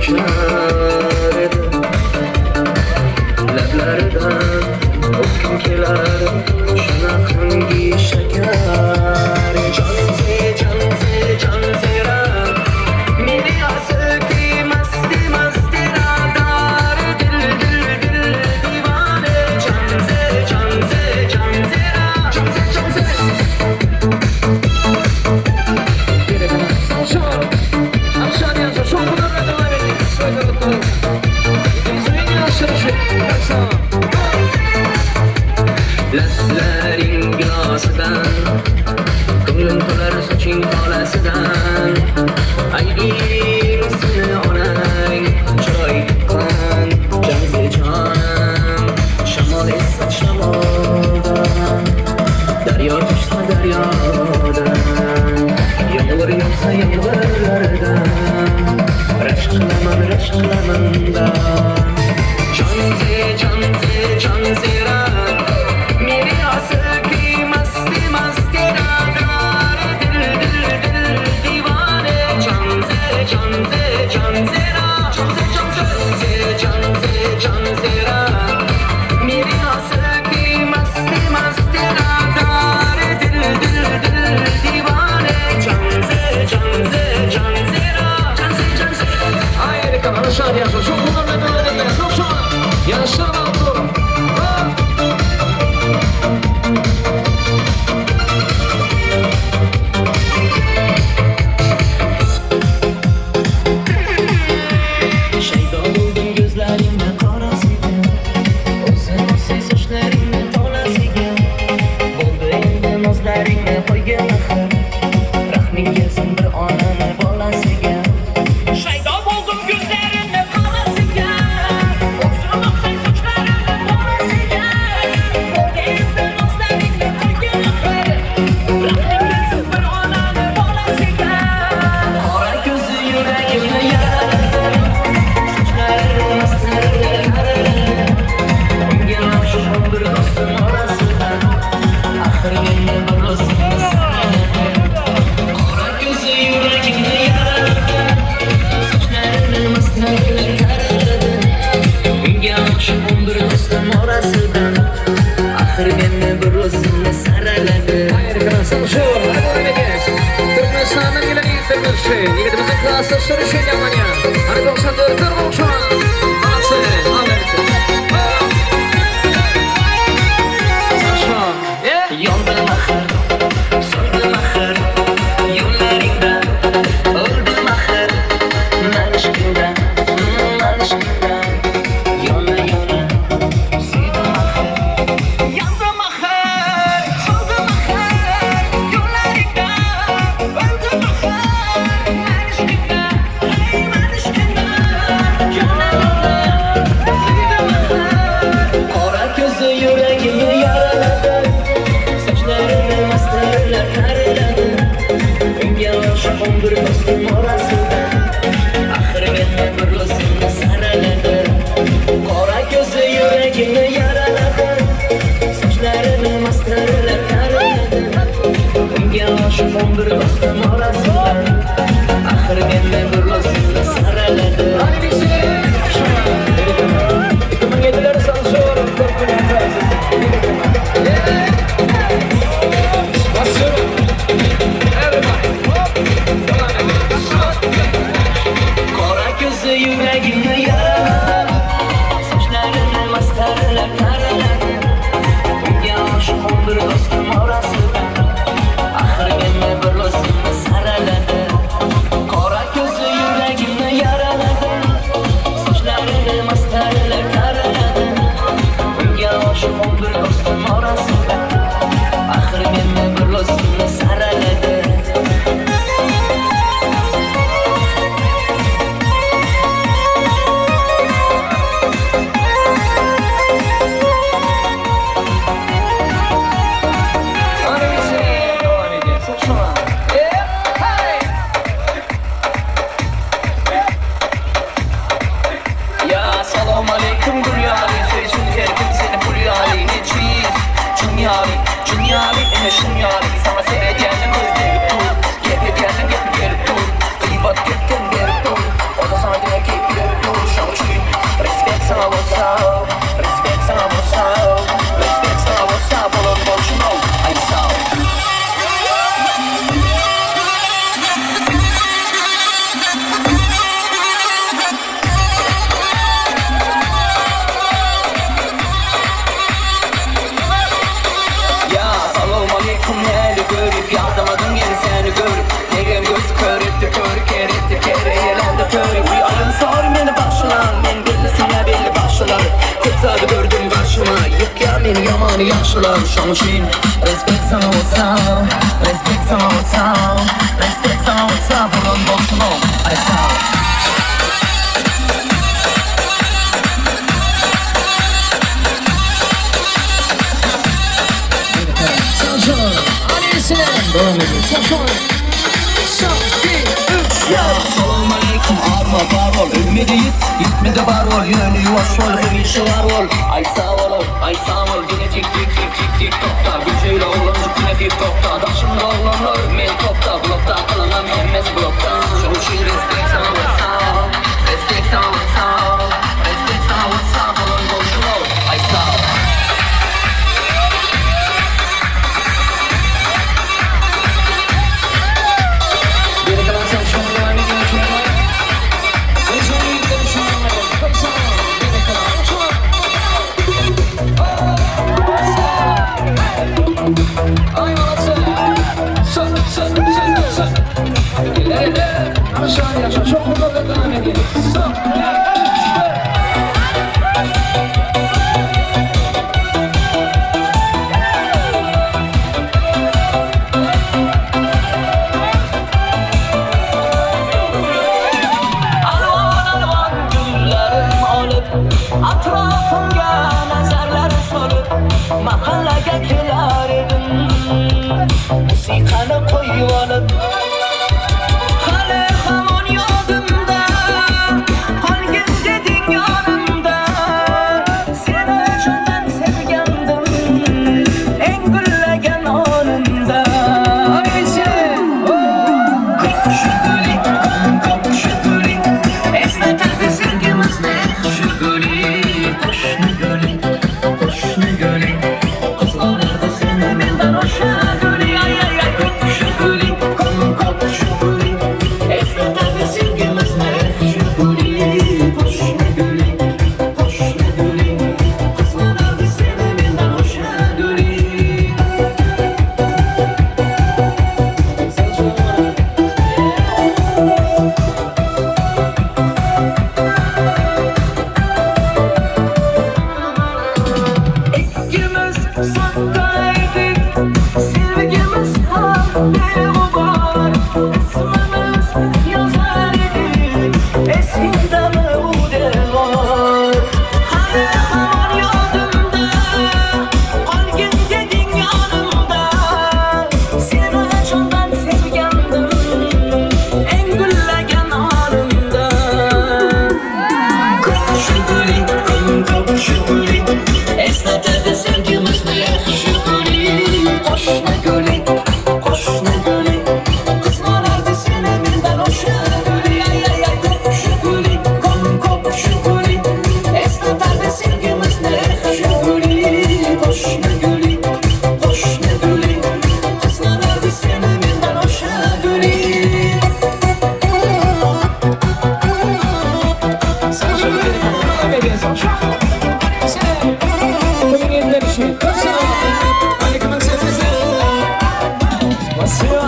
Sochar edi. Lablaridan o'pkim kelar, shunaqangi shakar. Jonze, jonze, jonzera, meni asiki masti masti radar. Dil, dil, dil divane. Jonze, jonze, jonzera, jonze, jonze. Lablaring gilosidan ko'nglim to'lar, soching tolasidan. Aybing seni onang chiroy tuqqan. Janzi jonim, shamol essa shamoldan, daryo toshsa daryodan, yomg'ir yog'sa yomg'irlardan rashk qilaman, rashk qilaman da. Jonze, jonze, jonzera, meni asiki masti masti radar. Dil, dil, dil divane. Jonze, jonze, jonzera, jonze, jonze, jonze, jonzera, meni asiki masti masti radar. Dil, dil, dil divane. Jonze, jonze, jonzera, jonze, jonze. Shaydo bo'ldim ko'zlaringni qorasiga, O'zim o'say sochlaringni tolasiga. Bo'ldi endi nozlaringni qo'ygin axir, Rahming kelsin bir onani bolasiga. Shaydo bo'ldim ko'zlaringni qorasiga, O'zim o'say sochlaringni tolasiga. Bo'ldi endi nozlaringni qo'ygin axir, Rahming kelsin bir onani bolasiga. Qora ko'zi yuragimni yaraladi, Sochlarini mastarlar taraladi. Unga oshiq bir do'stim orasidan, Axir meni bir o'zimni saraladi. Qora ko'zi yuragimni yaraladi, Sochlarini mastarlar taraladi. Unga oshiq bir do'stim orasidan, Axir meni bir o'zimni saraladi. Türkmenistan'dan gelen yiğitlerimiz, yiğitimizin klası sürüşü Almanya. Hani 94 Kırmızı. Anası, Ahmet. Yondim axir, so'ndim axir, yo'llaringda o'ldim axir. Man ishqingda, man ishqingda, yona yona suydim axir. Yondim axir, so'ndim axir, yo'llaringda o'ldim axir. Man ishqingda, hey, man ishqingda, yona yona suydim axir. Qora ko'zi yuragimni yaraladi, Sochlarini mastarlar taraladi. Unga oshiq bir do'stim orasidan, Axir meni bir o'zimni saraladi. Qora ko'zi yuragimni yaraladi, Sochlarini mastarlar taraladi. Unga oshiq bir do'stim orasidan, Axir meni bir o'zimni saraladi. 2007'leri sansıyorum. Basıyorum. Everybody. Hop. Devam edelim. Qora ko'zi yuragimni yaraladi, Sochlarini mastarlar taraladi. Unga oshiq bir do'stim orasidan, Axir meni bir o'zimni saraladi. Qora ko'zi Yaxshilar ishonching. Respekt sana, what's up? Respekt sana, what's up? Respekt sana, what's up? Ulan boshim. Ay, sağ ol. Devam ediyoruz. Son, son, bir, üç, Ya Salam aleyküm arma parol. Ölmedi yit, gitmedi var ol. Yönü yuvaş ol, hemişe var ol. Ay sağ ol, ay sağ ol. Yine tik tik tik tik tik topta. Gücüyle oğlancık yine tik topta. Daşımda oğlanlar men topta. Blokta kılınan hemmesi blokta. Şoşin respekt sana, what's up? Respekt sana, what's up? Respekt sana, what's up? Olan komşun ol, ay sağ ol. Geri kalan çalışmalar devam ediyor şu an. En son yiğitleri şu an. Çok sağ olun. Geri kalan şu an. Ay молодцы. Son, son, son, son. İleride. Aşağı yaşa. Çok mutlu devam ediyoruz. Son, iki, üç, dört. Alvon alvon gullarim olib, atrofimga nazarlar solib, mahallaga kelar edim musiqani qo'yib olib. Hali hamon yodimda, qolgin deding yonimda. Seni jondan sevgandim eng gullagan onimda. Ko'k guli, ko'k guli, eslatadi sevgimizni shu guli. Qo'shni guli, qo'shni guli, qizg'onardi seni mendan o'sha guli. Ay ay ay, ko'k guli, ko'k guli, eslatadi sevgimizni shu guli. Qo'shni guli, qo'shni guli, qizg'onardi seni mendan o'sha guli. Ikkimiz sodda edik, sevgimiz ham beg'ubor. Ismimiz yozar edik, esingdami u devor? Hali hamon yodimda, qolgin deding yonimda. Seni jondan sevgandim, eng gullagan onimda. Ko'k guli, ko'k guli, eslatadi sevgimizni yaxshi guli. Qo'shni guli, qo'shni guli, qizg'onardi seni mendan o'sha guli. Ay ay ay, ko'k guli, ko'k guli, eslatadi sevgimizni yaxshi guli. Qo'shni guli, qo'shni guli, qizg'onardi seni mendan o'sha guli. Sen şöyle geri kalan devam ediyoruz. Şu an. Kimin için? Çok sağ olun. Aleyküm selam. Basıyor.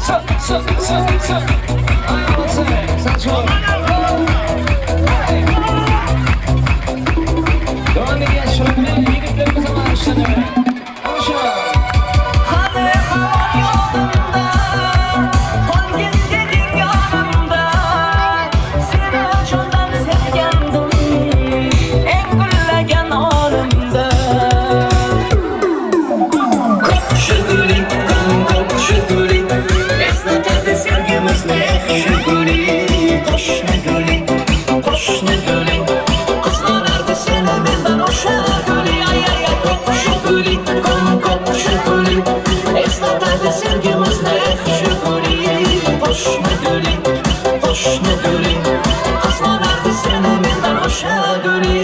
Sok, sok, sok, sok. Ay, молодцы. Sen çok. Devam ediyor. Şöyle yigitlerimize maaşlarını. Hoşça. Hali hamon yodimda, qolgin deding yonimda. Seni jondan sevgandim, eng gullagan onimda. Ko'k guli, ko'k guli, eslatadi sevgimizni shu guli. Qo'shni guli, qo'shni guli, qizg'onardi seni mendan o'sha guli. Ay ay ay, ko'k guli, ko'k guli, eslatadi sevgimizni shu guli. Qo'shni guli, qo'shni guli, qizg'onardi seni mendan o'sha guli.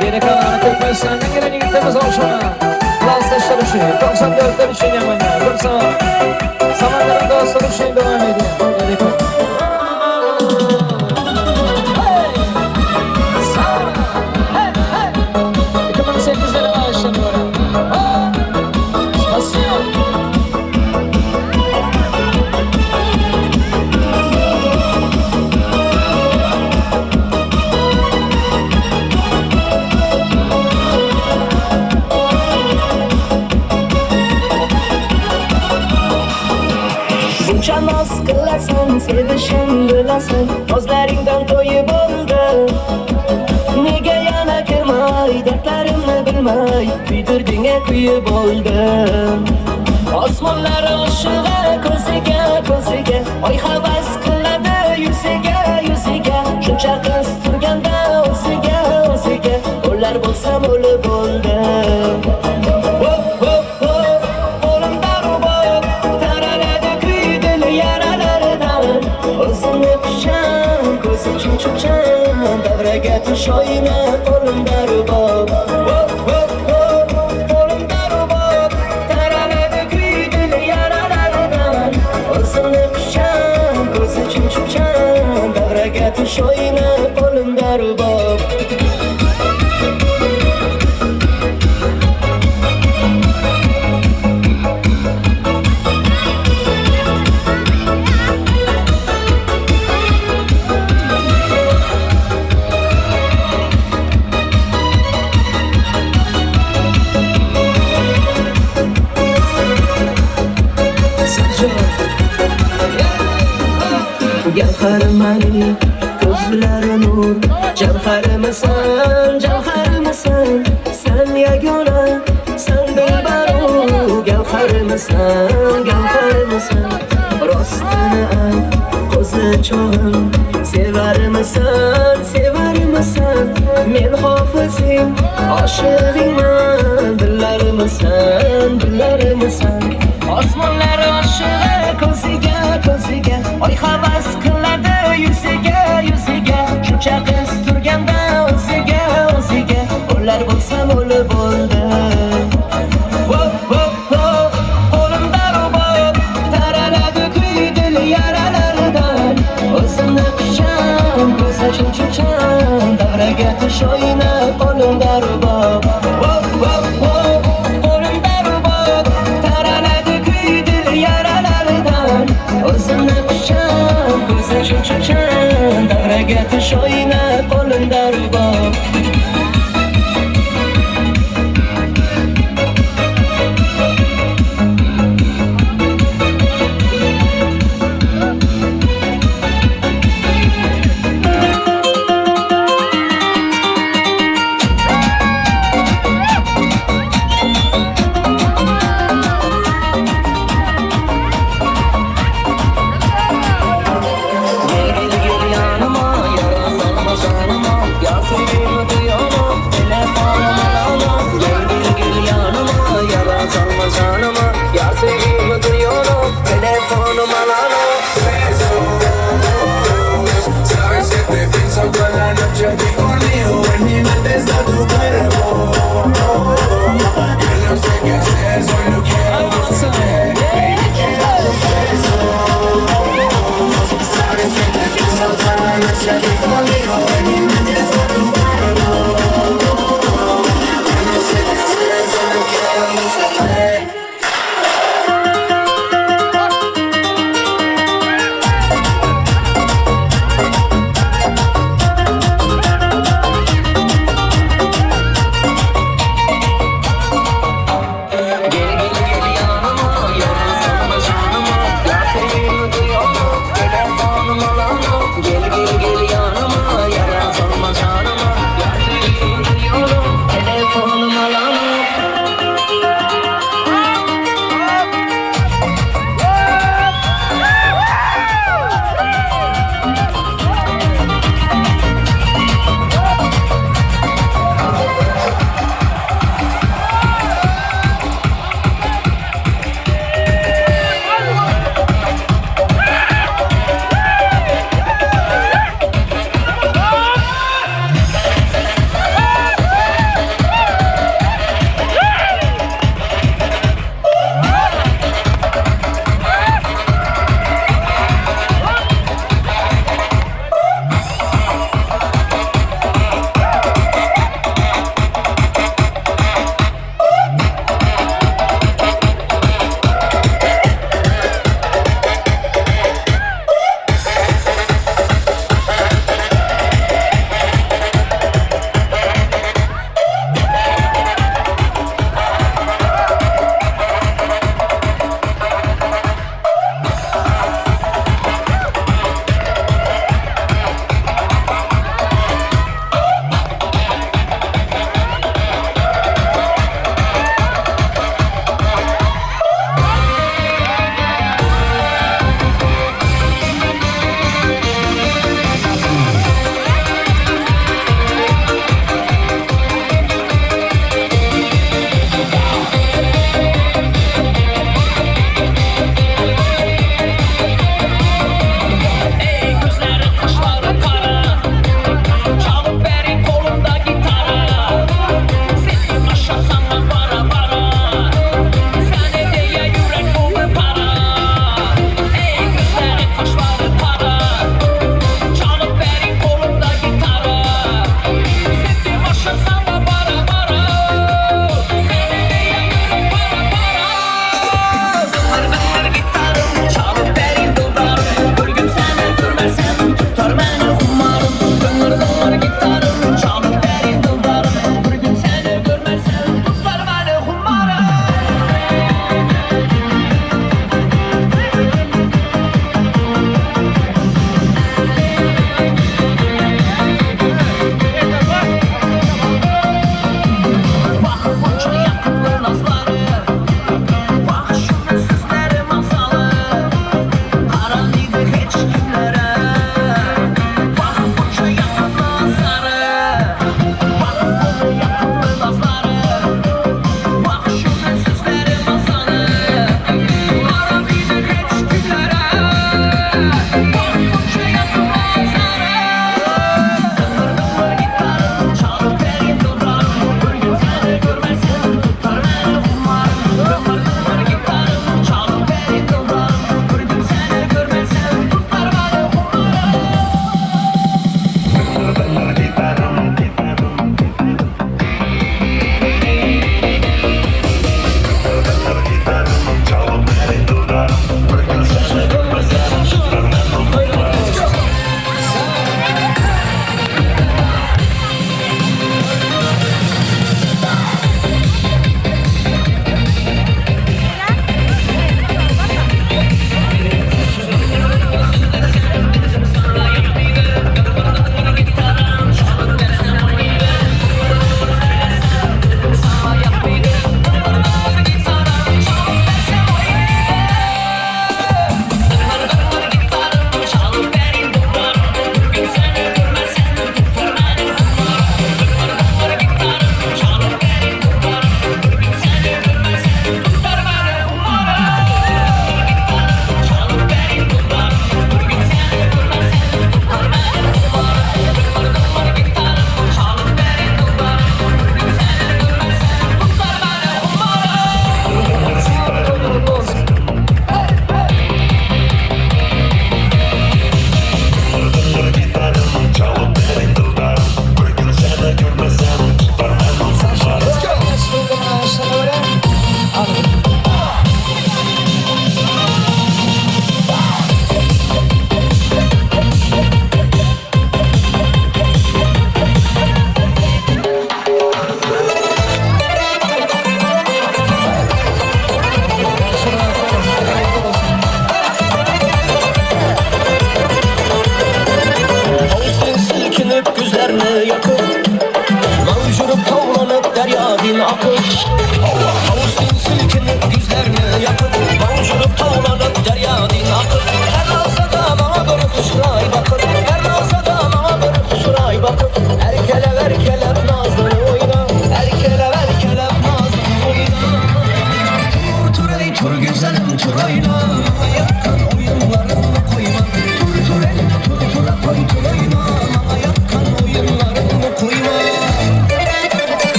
Geri kalan Türkmenistan'dan gelen yiğitlerimiz olsun. Klastaşlar için, 94'ler için yamanlar. Yoksa Samanların dostları için devam ediyor. Geri kalan. Hey! Sağ ol! Hey, hey! 2008'lere başlanıyor. Oh! Спасибо. Buncha noz qilasan, sevishim bilasan, nozlaringdan to'yib oldim. Nega yana kirmay, dardlarimni bilmay, kuydirding-a kuyib oldim. Osmonlar oshig'i ko'ziga, ko'ziga, oy havas qiladi yuziga, yuziga. Shuncha qiz turganda o'ziga, o'ziga, o'lar bo'lsam o'lib oldim. Hop, hop, hop, qo'limda rubob, taraladi kuy dil yaralaridan. O'zimni qucham, ko'zi chumchuqcham, davraga tush oyna, qo'limda rubob. Hop, hop, hop, qo'limda rubob, taraladi kuy dil yaralaridan. O'zimni qucham, ko'zi chumchuqcham, davraga tush oyna, qo'limda rubob. Gavharmani ko'zlari nur, javharmisan, javharmisan, san yagona, san dilbaru. Gavharmisan, gavharmisan, rostini ayt, qo'zichog'im, sevarmisan, sevarmisan, men hofizing, oshig'ingman, dillarmisan, dillarmisan. Osmonlar oshig'i ko'ziga, ko'ziga, oy havas qiladi yuziga, yuziga. Shuncha qiz turganda o'ziga, o'ziga, o'lar bo'lsam o'lib bo'ldim. Hop, hop, hop, qo'limda rubob, taraladi kuy dil yaralaridan. O'zimni qucham, ko'zi chumchuqcham, davraga tush oyna, qo'limda rubob. Hop, hop, hop, qo'limda rubob, taraladi kuy dil yaralaridan. O'zimni qucham, ko'zi chumchuqcham, davraga tush oyna, qo'limda rubob. Gel gel gel yanıma, yara salma canıma, yar sevgimi duyamam, telefonum alamam. Gel gel gel yanıma, yara salma canıma, yar sevgimi duyuyorum, telefonum alamam. Sabes que te pienso toda la noche aquí conmigo. En mi mente está tu cuerpo. Yo no sé qué hacer, solo quiero besarte. Baby, quiero un beso. Sabes que te pienso toda la noche aquí conmigo. En mi mente está tu cuerpo. Yo no sé qué hacer, solo quiero besarte.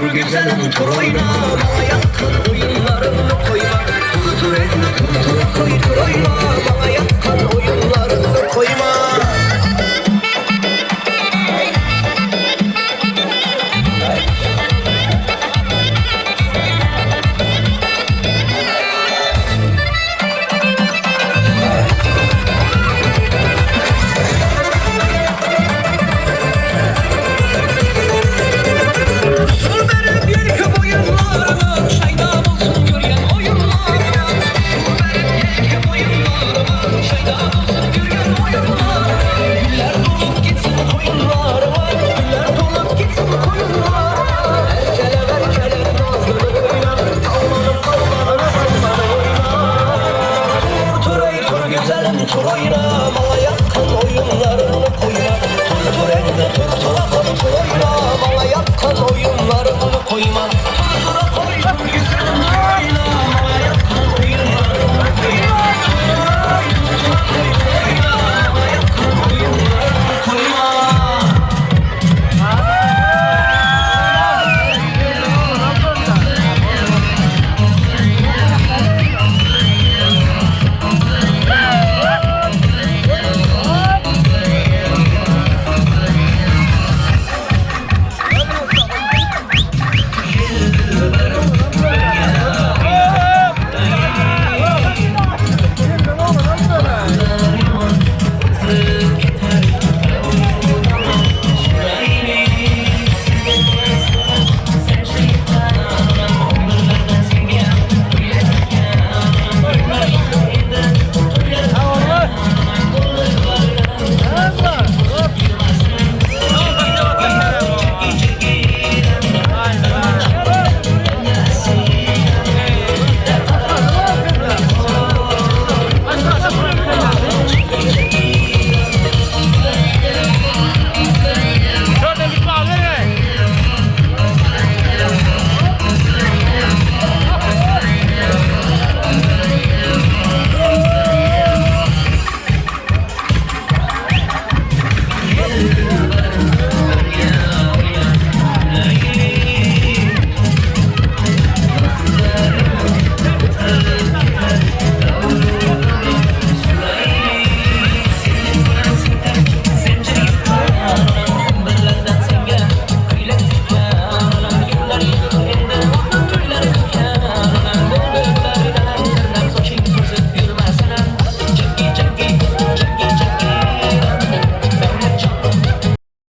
Dur güzelim, tur oyna. Bana yatkın.